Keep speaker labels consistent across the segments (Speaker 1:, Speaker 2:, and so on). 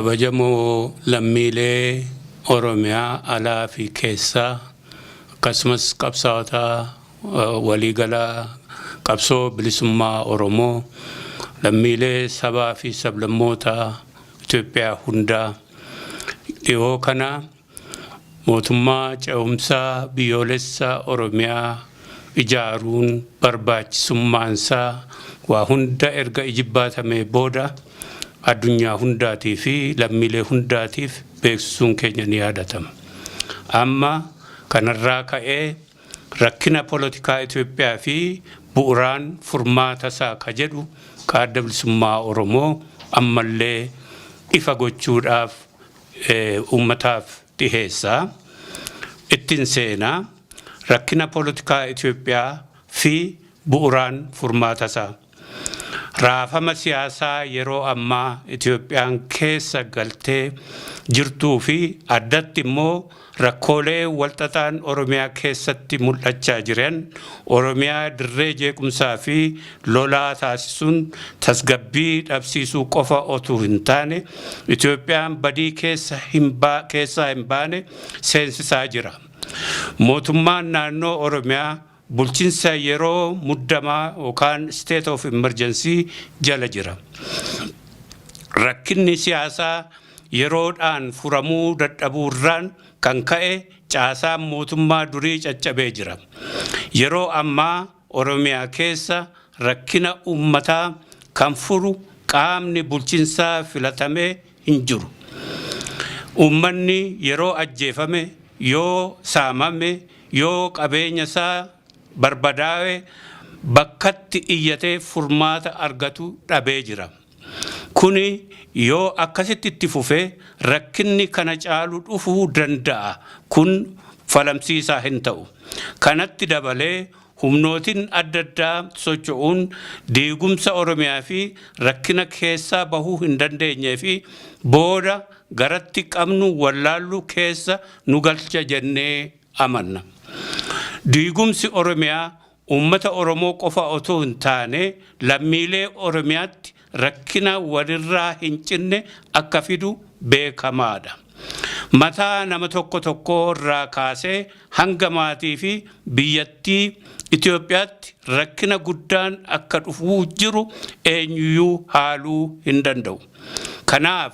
Speaker 1: Kabajamoo lammiilee Oromiyaa alaa fi keessaa, akkasumas qabsaa'ota waliigalaa qabsoo bilisummaa Oromoo, lammiilee sabaa fi sablammoota Itoophiyaa hundaa, dhiyoo kana mootummaa ce'umsaa biyyoolessa Oromiyaa ijaaruun barbaachisummaansaa waa hunda erga ijibbaatamee booda addunyaa hundaatii fi lammiilee hundaatiif beeksisuun keenya ni yaadatama. Amma kanarraa ka'ee rakkina polotikaa Itoophiyaa fi bu'uraan furmaata isaa ka jedhu ka Adda Bilisummaa Oromoo ammallee ifa gochuudhaaf uummataaf dhiheessa. Ittiin seenaa, rakkina polotikaa Itoophiyaa fi bu'uraan furmaata isaa. Raafama siyaasaa yeroo ammaa Itoophiyaan keessa galtee jirtuu fi addatti immoo rakkoolee walxaxaan Oromiyaa keessatti mul'achaa jiran Oromiyaa dirree jeequmsaa fi lolaa taasisuun tasgabbii dhabsiisuu qofa otuu hin taane Itoophiyaan badii keessaa hin baane seensisaa jira. Mootummaan naannoo Oromiyaa bulchiinsa yeroo muddamaa yookaan state of emergency jala jira. Rakkinni siyaasaa yeroodhaan furamuu dadhabuurraan kan ka'e caasaan mootummaa durii caccabee jira. Yeroo ammaa Oromiyaa keessa rakkina uummataa kan furu qaamni bulchiinsaa filatamee hin jiru. Uummanni yeroo ajjeefame, yoo saamame, yoo qabeenya isaa barbadaa'e bakkatti iyyatee furmaata argatu dhabee jira. Kuni yoo akkasitti itti fufee rakkinni kana caalu dhufuu danda'a. Kun falamsiisaa hin ta'u. Kanatti dabalee humnootiin adda addaa socho'uun diigumsa Oromiyaa fi rakkina keessaa bahuu hin dandeenyee fi booda garatti qabnu wallaallu keessa nu galcha jennee amanna. Diigumsi Oromiyaa uummata Oromoo qofa otoo hin taane lammiilee Oromiyaatti rakkina walirraa hin cinne akka fidu beekamaadha. Mataa nama tokko tokko irraa kaasee hanga maatii fi biyyattii Itoophiyaatti rakkina guddaan akka dhufuu jiru eenyuyyuu haaluu hin danda'u. Kanaaf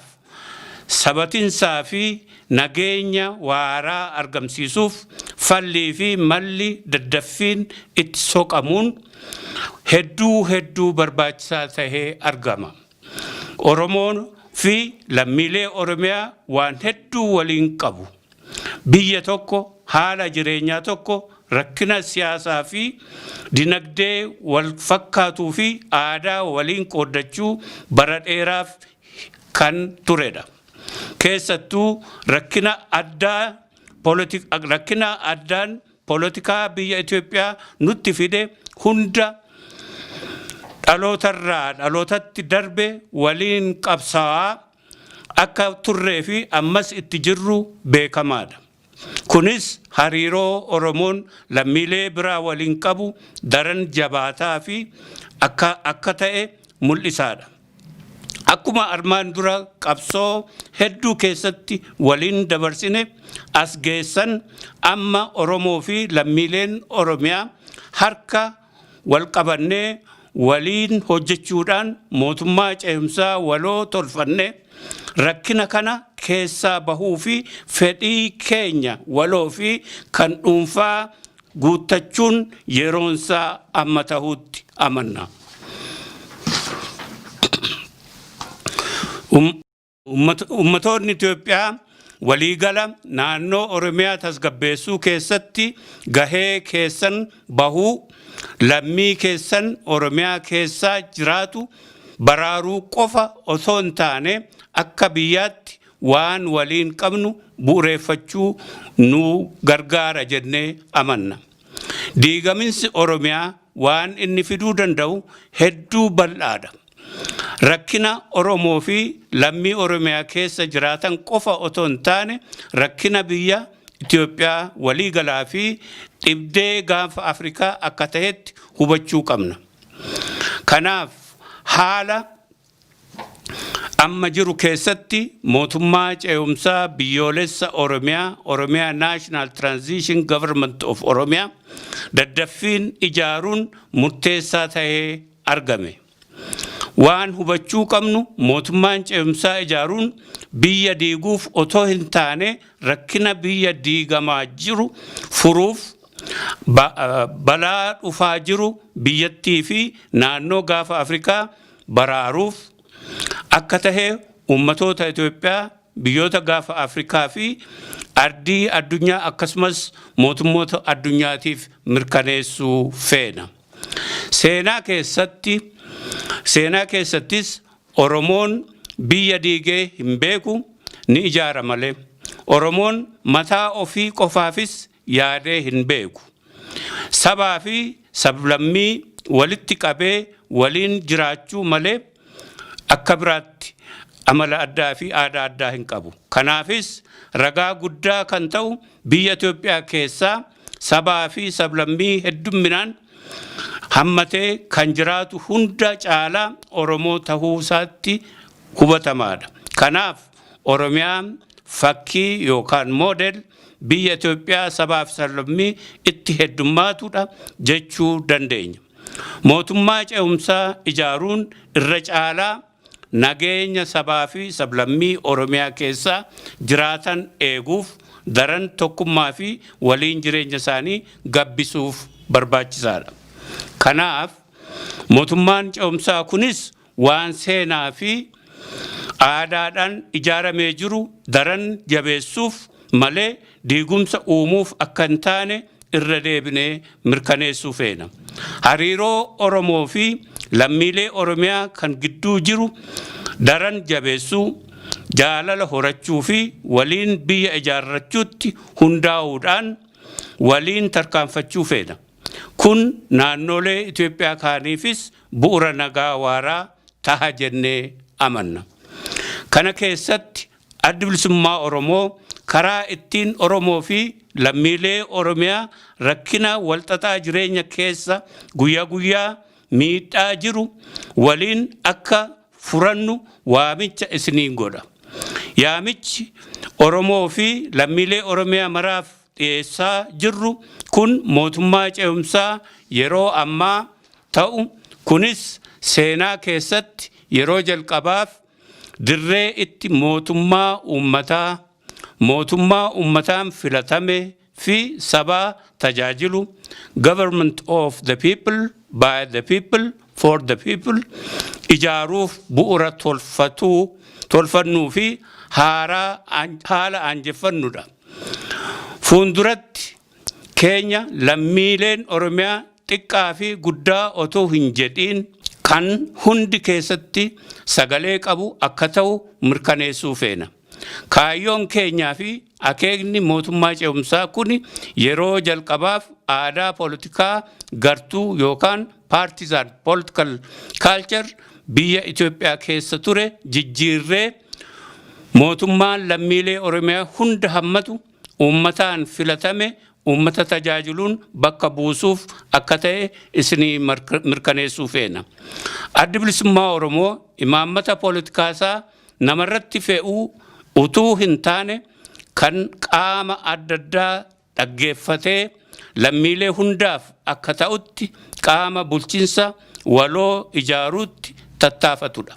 Speaker 1: sabatinsaa fi nageenya waaraa argamsiisuuf fallii fi malli daddaffiin itti soqamuun hedduu hedduu barbaachisaa tahee argama. Oromoon fi lammiilee Oromiyaa waan hedduu waliin qabu. Biyya tokko, haala jireenyaa tokko, rakkina siyaasaa fi dinagdee wal fakkaatuu fi aadaa waliin qooddachuu bara dheeraaf kan turedha. Keessattuu rakkina addaan poolitikaa biyya Itoophiyaa nutti fide hunda dhalootarraa dhalootatti darbe waliin qabsaa'aa akka turree fi ammas itti jirru beekamaadha. Kunis hariiroo Oromoon lammiilee biraa waliin qabu daran jabaataa fi akka ta'e mul'isaadha. Akkuma armaan dura qabsoo hedduu keessatti waliin dabarsine as geessan, amma Oromoo fi lammiileen Oromiyaa harka wal qabannee waliin hojjechuudhaan mootummaa ce'umsaa waloo tolfannee rakkina kana keessaa bahuu fi fedhii keenya waloo fi kan dhuunfaa guuttachuun yeroonsaa amma ta'utti amanna. Ummatoonni Itoophiyaa waliigala naannoo Oromiyaa tasgabbeessuu keessatti gahee keessan bahuu, lammii keessan Oromiyaa keessaa jiraatu baraaruu qofa osoo hin taane akka biyyaatti waan waliin qabnu bu'uureffachuu nu gargaara jennee amanna. Diigaminsi Oromiyaa waan inni fiduu danda'u hedduu bal'aadha. Rakkina Oromoo fi lammii Oromiyaa keessa jiraatan qofa otoo hin taane rakkina biyya Itoophiyaa waliigalaa fi dhibdee Gaanfa Afrikaa akka ta'etti hubachuu qabna. Kanaaf haala Amma jiru keessatti mootummaa ce'umsaa biyyoolessa Oromiyaa, Oromiyaa National Transition Government of Oromiyaa, daddaffiin ijaaruun murteessaa ta'ee argame. Waan hubachuu qabnu, mootummaan ce'umsaa ijaaruun biyya diiguuf otoo hin taane, rakkina biyya diigamaa jiru furuuf, balaa dhufaa jiru biyyattii fi naannoo Gaafa Afrikaa baraaruuf akka tahe uummatoota Itoophiyaa, biyyoota Gaafa Afrikaa fi ardii addunyaa, akkasumas mootummoota addunyaatiif mirkaneessuu feena. Seenaa keessattis Oromoon biyya diigee hin beeku, ni ijaara malee. Oromoon mataa ofii qofaafis yaadee hin beeku. Sabaa fi sablammii walitti qabee waliin jiraachuu malee akka biraatti amala addaa fi aadaa addaa hin qabu. Kanaafis ragaa guddaa kan ta'u biyya Itoophiyaa keessaa sabaa fi sablammii heddumminaan hammatee kan jiraatu hunda caalaa Oromoo tahuu isaatti hubatamaadha. Kanaaf Oromiyaan fakkii yookaan model biyya Itoophiyaa sabaa fi sablammii itti heddummaatudha jechuu dandeenya. Mootummaa ce'umsaa ijaaruun irra caalaa nageenya sabaa fi sablammii Oromiyaa keessa jiraatan eeguuf, daran tokkummaa fi waliin jireenya isaanii gabbisuuf barbaachisaadha. Kanaaf mootummaan ce'umsaa kunis waan seenaa fi aadaadhaan ijaaramee jiru daran jabeessuuf malee diigumsa uumuuf akka hin taane irra deebinee mirkaneessuu feena. Hariiroo Oromoo fi lammiilee Oromiyaa kan gidduu jiru daran jabeessuu, jaalala horachuu fi waliin biyya ijaarrachuutti hundaa'uudhaan waliin tarkaanfachuu feena. Kun naannolee Itoophiyaa kaaniifis bu'uura nagaa waaraa taha jennee amanna. Kana keessatti Addi Bilisummaa Oromoo karaa ittiin Oromoo fi lammiilee Oromiyaa rakkina walxaxaa jireenya keessa guyyaa guyyaa miidhaa jiru waliin akka furannu waamicha isiniin godha. Yaamichi Oromoo fi lammiilee Oromiyaa maraaf dhiyeessaa jirru kun mootummaa ce'umsaa yeroo ammaa ta'u kunis seenaa keessatti yeroo jalqabaaf dirree itti mootummaa uummataa, mootummaa uummataan filatame fi sabaa tajaajilu, government of the people, by the people, for the people, ijaaruuf bu'uura tolfatuu tolfannuu fi haaraa haala aanjeffannudha. Fuulduratti keenya lammiileen Oromiyaa xiqqaa fi guddaa otoo hin jedhiin kan hundi keessatti sagalee qabu akka ta'u mirkaneessuu feena. Kaayyoon keenyaa fi akeekni mootummaa ce'umsaa kun yeroo jalqabaaf aadaa poolitikaa gartuu yookaan partisan political culture biyya Itoophiyaa keessa ture jijjiirree, mootummaan lammiilee Oromiyaa hunda hammatu, uummataan filatame, uummata tajaajiluun bakka buusuuf akka ta'e isinii mirkaneessuu feena. Addi Bilisummaa Oromoo imaammata poolitikaasaa namarratti fe'uu utuu hin taane, kan qaama adda addaa dhaggeeffatee lammiilee hundaaf akka ta'utti qaama bulchiinsa waloo ijaaruutti tattaafatudha.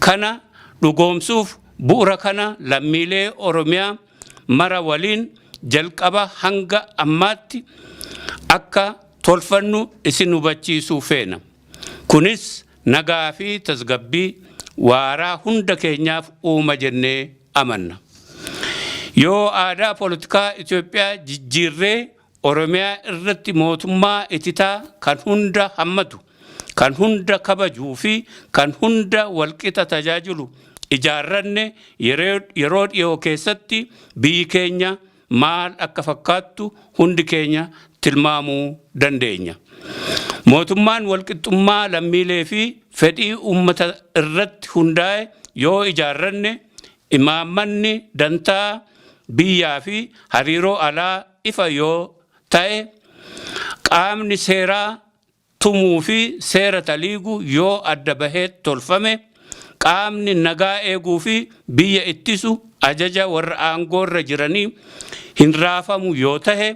Speaker 1: Kana dhugoomsuuf bu'uura kana lammiilee Oromiyaa mara waliin jalqaba hanga ammaatti akka tolfannu isin hubachiisuu feena. Kunis nagaa fi tasgabbii waaraa hunda keenyaaf uuma jennee amanna. Yoo aadaa poolitikaa Itoophiyaa jijjiirree Oromiyaa irratti mootummaa ititaa kan hunda hammatu, kan hunda kabajuu fi kan hunda walqixa tajaajilu ijaarranne, yeroo dhiyoo keessatti biyyi keenya maal akka fakkaattu hundi keenya tilmaamuu dandeenya. Mootummaan walqixxummaa lammiilee fi fedhii uummata irratti hundaa'e yoo ijaarranne, imaammanni dantaa biyyaa fi hariiroo alaa ifa yoo ta'e, qaamni seeraa tumuu fi seera taliigu yoo adda bahee tolfame, Qaamni nagaa eeguu fi biyya ittisu ajaja warra aangoorra jiranii hin raafamu yoo tahe,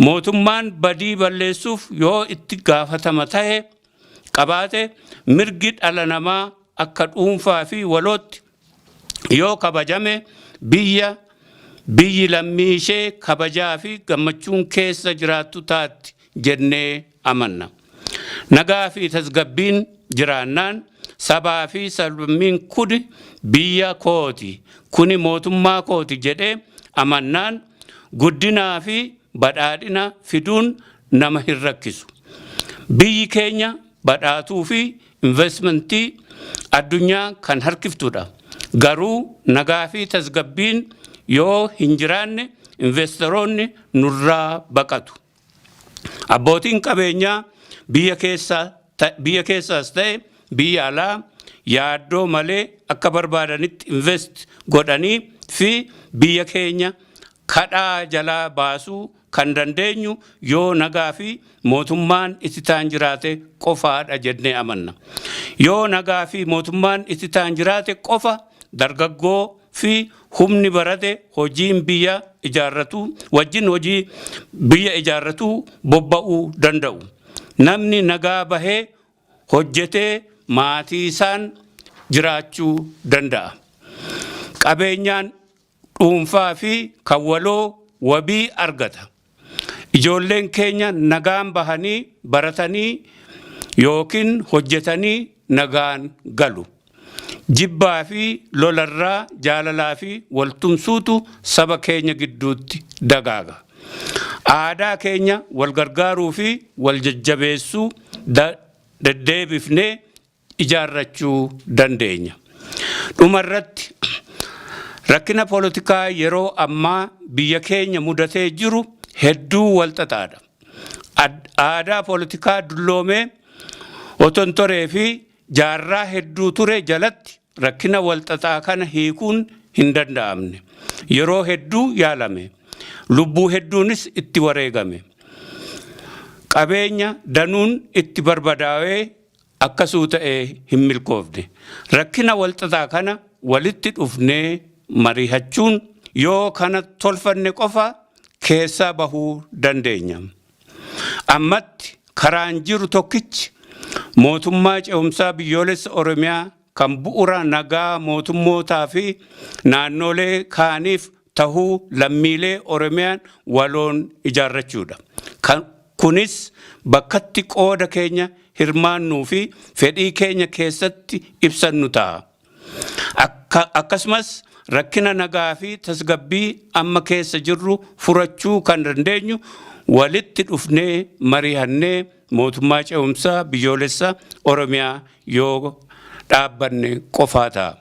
Speaker 1: mootummaan badii balleessuuf yoo itti gaafatama tahe qabaate, mirgi dhala namaa akka dhuunfaa fi walootti yoo kabajame, biyyi lammii ishee kabajaa fi gammachuun keessa jiraattu taatti jennee amanna. Nagaa fi tasgabbiin jiraannaan sabaa fi sablammiin kuni biyya kooti, kuni mootummaa kooti jedhee amannaan guddinaa fi badhaadhina fiduun nama hin rakkisu. Biyyi keenya badhaatuu fi investmentii addunyaa kan harkiftudha. Garuu nagaa fi tasgabbiin yoo hin jiraanne investoroonni nurraa baqatu. Abbootiin qabeenyaa biyya keessaas ta'e biyya alaa yaaddoo malee akka barbaadanitti invest godhanii fi biyya keenya kadhaa jalaa baasuu kan dandeenyu yoo nagaa fi mootummaan itti ta'an jiraate qofaadha jennee amanna. Yoo nagaa fi mootummaan itti ta'an jiraate qofa dargaggoo fi humni barate hojiin biyya ijaarratu wajjin hojii biyya ijaarratu bobba'uu danda'u. Namni nagaa bahee hojjetee maatii isaan jiraachuu danda'a. Qabeenyaan dhuunfaa fi kan waloo wabii argata. Ijoolleen keenya nagaan bahanii baratanii yookiin hojjetanii nagaan galu. Jibbaa fi lolarraa jaalalaa fi waltumsuutu saba keenya gidduutti dagaaga. Aadaa keenya wal gargaaruu fi wal jajjabeessuu deddeebifnee ijaarrachuu dandeenya. Dhumarratti, rakkina poolitikaa yeroo ammaa biyya keenya mudatee jiru hedduu walxaxaadha. Aadaa poolitikaa dulloomee otontoree fi jaarraa hedduu ture jalatti rakkina walxaxaa kana hiikuun hin danda'amne. Yeroo hedduu yaalame. Lubbuu hedduunis itti wareegame. Qabeenya danuun itti barbadaa'ee akkasuu ta'ee hin milkoofne. Rakkina walxaxaa kana walitti dhufnee mari'achuun yoo kana tolfanne qofa keessaa bahuu dandeenya. Ammatti karaan jiru tokkichi mootummaa ce'umsaa biyyoolessa Oromiyaa kan bu'uura nagaa mootummootaa fi naannolee kaaniif tahuu lammiilee Oromiyaan waloon ijaarrachuudha. Kunis bakkatti qooda keenya hirmaannuu fi fedhii keenya keessatti ibsannu ta'a. Akkasumas rakkina nagaa fi tasgabbii amma keessa jirru furachuu kan dandeenyu walitti dhufnee mari'annee mootummaa ce'umsaa biyyoolessa Oromiyaa yoo dhaabbanne qofaa ta'a.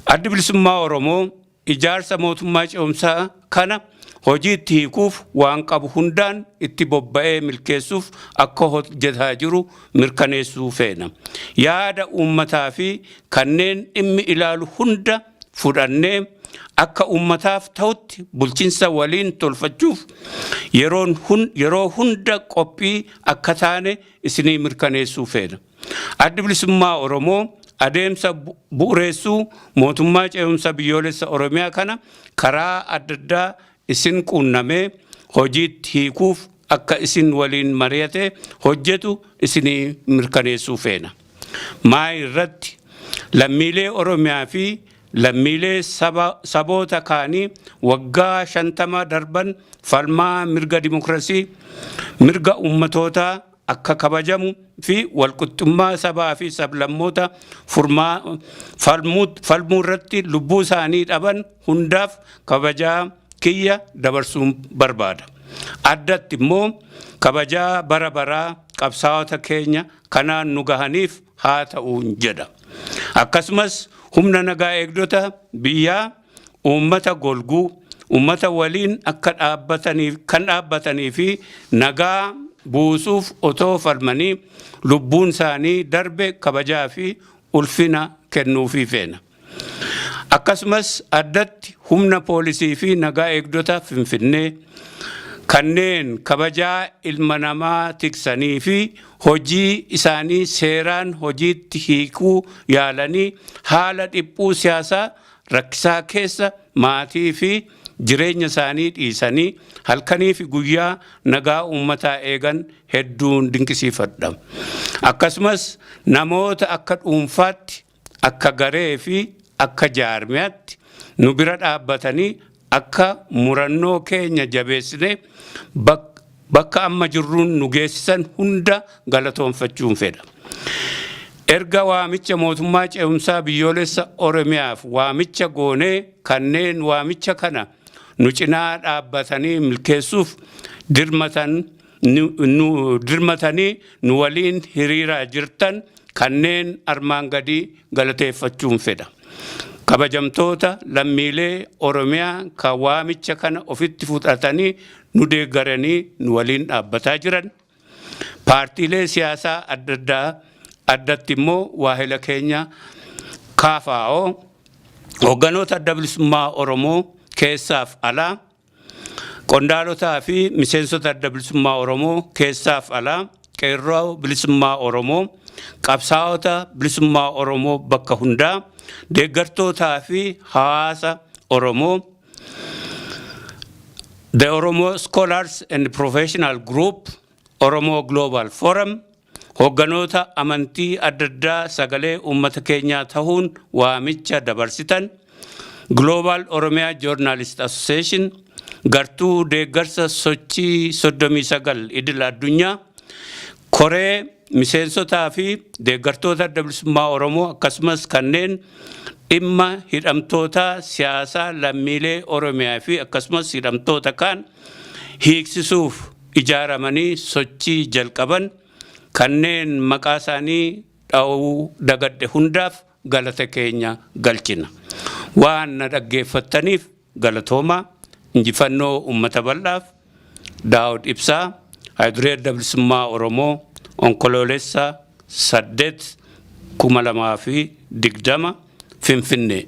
Speaker 1: Addi Bilisummaa Oromoo ijaarsa mootummaa ce'umsaa kana hojiitti hiikuuf waan qabu hundaan itti bobba'ee milkeessuuf akka hojjetaa jiru mirkaneessuu feena. Yaada uummataa fi kanneen dhimmi ilaalu hunda fudhannee akka uummataaf ta'utti bulchiinsa waliin tolfachuuf yeroo hunda qophii akka taane isinii mirkaneessuu feena. Addi Bilisummaa Oromoo adeemsa bu'uureessuu mootummaa ce'umsa biyyoolessa Oromiyaa kana karaa adda addaa isin quunnamee hojiitti hiikuuf akka isin waliin mari'atee hojjetu isinii mirkaneessuu feena. Maa irratti lammiilee Oromiyaa fi lammiilee saboota kaanii waggaa 50 darban falmaa mirga dimokiraasii, mirga uummatootaa akka kabajamu fi walqixxummaa sabaa fi sablammoota falmuu irratti lubbuu isaanii dhaban hundaaf kabajaa kiyya dabarsuun barbaada. Addatti immoo kabajaa bara baraa qabsaa'ota keenya kanaan nu gahaniif haa ta'uun jedha. Akkasumas humna nagaa eegdota biyyaa uummata golguu, uummata waliin akka dhaabbataniif kan dhaabbatanii fi nagaa buusuuf otoo falmanii lubbuun isaanii darbe kabajaa fi ulfina kennuufii feena. Akkasumas addatti humna poolisii fi nagaa eegdota Finfinnee Kanneen kabajaa ilma namaa tiksanii fi hojii isaanii seeraan hojiitti hiikuu yaalanii haala dhiphuu siyaasaa rakkisaa keessa maatii fi jireenya isaanii dhiisanii halkanii fi guyyaa nagaa uummataa eegan hedduun dinqisiifadha. Akkasumas namoota akka dhuunfaatti, akka garee fi akka jaarmiyaatti nu bira dhaabbatanii akka murannoo keenya jabeessine bakka amma jirruun nu geessisan hunda galatoonfachuun fedha. Erga waamicha mootummaa ce'umsaa biyyoolessa Oromiyaaf waamicha goonee, kanneen waamicha kana nu cinaa dhaabbatanii milkeessuuf dirmatan nu dirmatanii nu waliin hiriiraa jirtan kanneen armaan gadii galateeffachuun fedha. Kabajamtoota lammiilee Oromiyaa kan waamicha kana ofitti fudhatanii nu deeggaranii nu waliin dhaabbataa jiran, paartiilee siyaasaa adda addaa, addatti immoo waahila keenya KFO, hoogganoota Adda Bilisummaa Oromoo keessaaf alaa, qondaalotaa fi miseensota Adda Bilisummaa Oromoo keessaaf alaa, qeerroo bilisummaa Oromoo, qabsaa'ota bilisummaa Oromoo bakka hundaa, deeggartootaa fi hawaasa Oromoo, The Oromo Scholars and Professional Group, Oromo Global Forum, hoogganoota amantii adda addaa sagalee uummata keenyaa tahuun waamicha dabarsitan, Global Oromia Journalist Association, gartuu deeggarsa sochii 39 idil addunyaa, koree miseensotaa fi deeggartoota Adda Bilisummaa Oromoo, akkasumas kanneen dhimma hidhamtoota siyaasaa lammiilee Oromiyaa fi akkasumas hidhamtoota kaan hiiksisuuf ijaaramanii sochii jalqaban, kanneen maqaa isaanii dha'uu dagadhe hundaaf galata keenya galchina. Waan na dhaggeeffattaniif galatoomaa. Injifannoo uummata bal'aaf. Daawud Ibsaa, Hayiduree Adda Bilisummaa Oromoo, Onkoloolessa 8, 2020, Finfinnee.